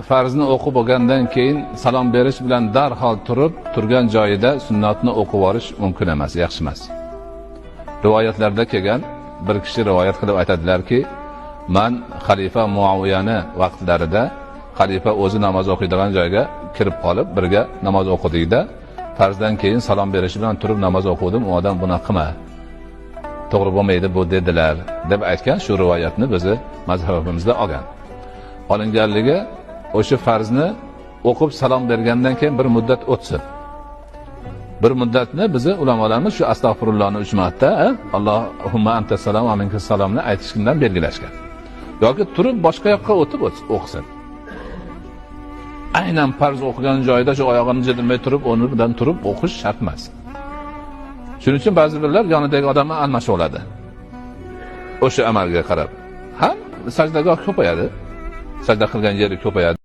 Farzni o'qib bo'lgandan keyin salom berish bilan darhol turib, turgan joyida sunnatni o'qib olish mumkin emas, yaxshi emas. Rivoyatlarda kelgan, bir kishi rivoyat qilib aytadilarki, man xalifa Muaviyani vaqtlarida xalifa o'zi namoz o'qiydigan joyga kirib qolib, birga namoz o'qidikda, farzdan keyin salom berishi bilan turib namoz o'qidim, u odam bunaqa qilma, to'g'ri bo'lmaydi bu dedilar deb aytgan. Shu rivoyatni bizni mazhabimizda olgan. Olinganligi o'sha farzni o'qib salom bergandan keyin bir muddat o'tsin. Bir muddatni bizni ulamolarimiz shu astag'firullohni 3 marta, Allohumma anta salom va minka salomni aytish bilan belgilashgan. Yoki turib boshqa yoqqa o'tib o'qisin. Aynan farz o'qigan joyida shu oyog'ini jidirmay turib, o'rnidan turib o'qish shart emas. Shuning uchun ba'zi birlar yonidagi odamni almashib oladi. O'sha amalga qarab. Ham sajdagoh ko'payadi. Sajda qilgan yeri ko'payadi.